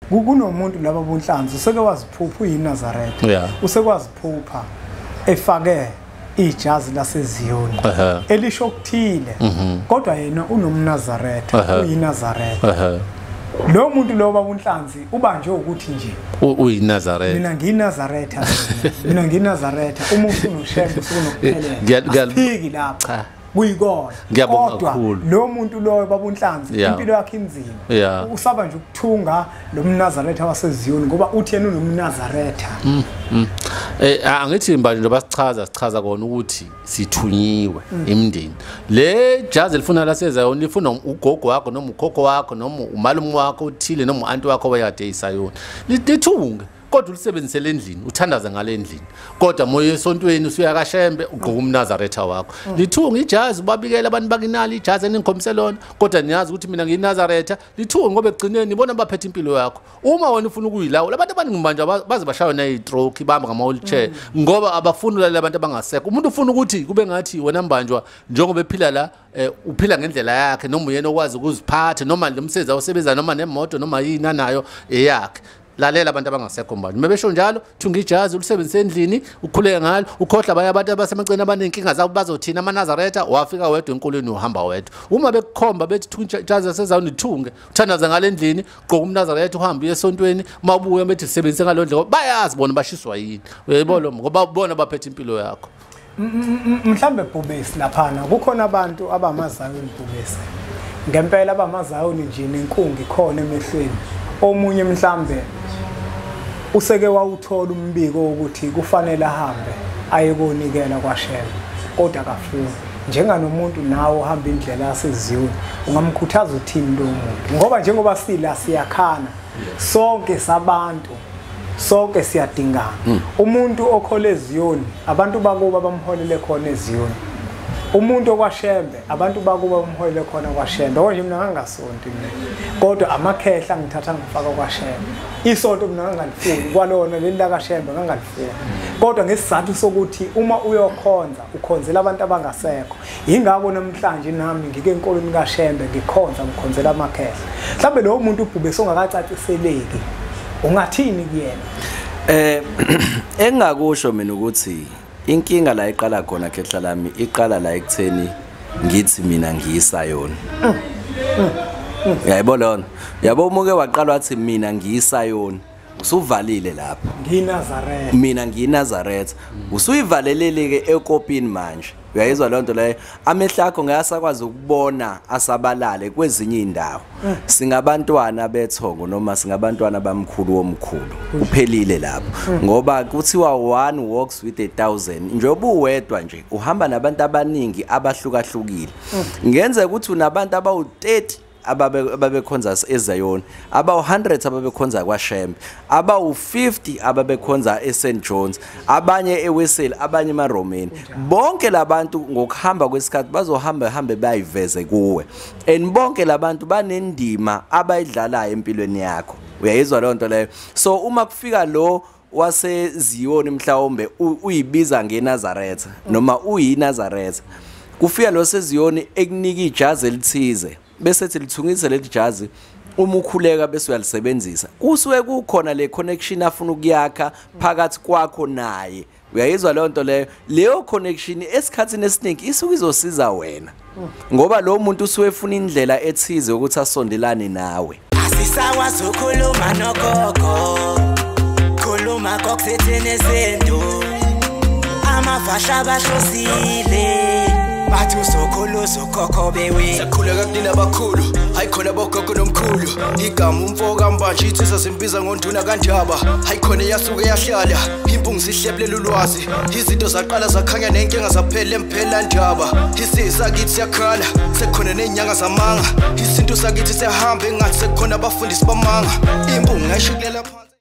Kunomuntu laba bonhlanzi useke waziphupha uyiNazaretha, usekwaziphupha efake ijazi laseZiyoni elisho okuthile, kodwa yena unomNazaretha, uyiNazaretha. Lo muntu lo baba uNhlanzi ubanjwe ukuthi nje uyiNazaretha, mina ngiyiNazaretha, mina ngiyiNazaretha. Uma usunoshembe usunokuphelela, aphiki lapha kuyikona. Kodwa lo muntu loyo baba uNhlanzi impilo yakhe inzima, usaba nje ukuthunga lo mNazaretha waseZiyoni ngoba uthi yena unomNazaretha. Angithi mbanje njengoba sichaza kona ukuthi sithunyiwe imndeni. Le jazi elifuna laseZayoni lifuna ugogo wakho noma ukhokho wakho noma umalume wakho uthile noma u-anti wakho wayekade eSayoni. Lithunge kodwa ulisebenzisele endlini, uthandaze ngale ndlini. Kodwa moya esontweni usuya kaShembe ugqoka umNazaretha wakho. Lithunge ijazi ubabikele abantu bakinali ijazi eningikhombise lona, kodwa niyazi ukuthi mina ngiyiNazaretha. Lithunge ngoba ekugcineni ibona baphethe impilo yakho. Uma wena ufuna ukuyilawula, abantu abaningi manje baze bashaywe nayi-stroke, bahamba ngama-wheelchair ngoba abafuni ulalela abantu abangasekho. Umuntu ufuna ukuthi kube ngathi wena mbanjwa njengoba ephila la, uphila ngendlela yakhe, noma uyena okwazi ukuziphatha, noma lo msebenzi awusebenza, noma nemoto, noma yini anayo eyakhe. Lalela abantu abangasekho mbanje. Mebesho njalo, thunga ijazi ulisebenzise endlini, ukhuleke ngalo, ukhohlwa abanye abantu abasemaceni abanenkinga zabo bazothina amaNazaretha, wafika wedwa enkolweni uhamba wedwa. Uma bekukhomba bethi thunga ijazi laseZayoni, thunge, uthandaze ngale endlini, gqoka umNazaretha uhambe uye esontweni, mawubuya bethi sebenzise ngalo ndlela, bayazi bona bashiswa yini. Uyayibona ngoba bona baphethe impilo yakho. Mhlambe Bhubesi laphana kukhona abantu abamaZayoni Bhubesi. Ngempela abamaZayoni nje nenkungu ikhona emehlweni. Omunye mhlambe useke wawuthola umbiko ukuthi kufanele ahambe aye konikela kwaShembe, kodwa akafuni. Njenganomuntu nawe ohamba indlela yaseZiyoni, ungamkhuthaza uthini lo muntu? Ngoba njengoba sila siyakhana sonke sabantu, sonke siyadingana. Umuntu okhola eZiyoni, abantu bakuba bamholele khona eZiyoni. Umuntu okwaShembe, abantu bakuba bamholele khona kwaShembe. Konje mina ngangasonti mina, kodwa amakhehla ngithatha ngifaka kwaShembe. Isonto mina ngangalifuni kwalona leli la kaShembe ngangalifuni, kodwa ngesizathu sokuthi uma uyokhonza ukhonzela abantu abangasekho. Yingakho namhlanje nami ngike enkolweni kaShembe ngikhonza, ngikhonzela amakhehla. Mhlawumbe lowo muntu ubhube songakacaciseleki, ungathini kuyena? Engakusho mina ukuthi inkinga la iqala khona khehla lami, iqala la ekutheni ngithi mina ngiyiSayoni. Uyayibona lona? Yabo umuke waqala wathi mina ngiyiSayoni, usuvalile lapho. NgiyiNazaretha. Mina ngiyiNazaretha. Usuyivalelele ke ekopini manje. Uyayizwa lonto leyo? Amehlo akho ngayasakwazi ukubona asabalale kwezinye indawo. Singabantwana bethongo noma singabantwana bamkhulu womkhulu. Kuphelile lapho. Ngoba kuthiwa one walks with 1,000. Njengoba uwedwa nje uhamba nabantu abaningi abahlukahlukile. Ngenzeka ukuthi unabantu abawu-30 ababekhonza eZayoni, abawu-100 ababekhonza kwaShembe, abawu-50 ababekhonza eSt John's, abanye eWeseli, abanye emaRomeni. Bonke labantu ngokuhamba kwesikhathi bazohamba hambe bayiveze kuwe, and bonke labantu banendima abayidlalayo empilweni yakho. Uyayizwa leyo nto leyo? So uma kufika lo waseZiyoni mhlawumbe uyibiza ngeNazaretha noma uyiNazaretha, kufika lo seZiyoni ekunika ijazi elithize, bese ethi lithungise leli jazi, uma ukhuleka bese uyalisebenzisa, kusuke kukhona le connection afuna ukuyakha phakathi kwakho naye. Uyayizwa leyo nto leyo? Leyo connection esikhathini esiningi isuke izosiza wena, ngoba lo muntu usuke efuna indlela ethize ukuthi asondelane nawe. Asisakwazi ukukhuluma nogogo, khuluma kokuthethene izinto, amafasha bahlosile bathi usokhulu ukhokho bewe. Sakhuleka kunina abakhulu, hayi khona bogogo nomkhulu. Igama umfo kaMbanje insizwa simbiza ngonduna kaNdaba. Hayi khona yasuke yahlala, impungu sihlebulela ulwazi. Izinto zaqala zakhanya nenkinga zaphela emphela ndaba. Isizwe sakithi siyakhala, sekukhona nezinyanga zamanga. Isintu sakithi siyahamba engathi sekukhona abafundisi bamanga. Impungu ngayishikulela phansi.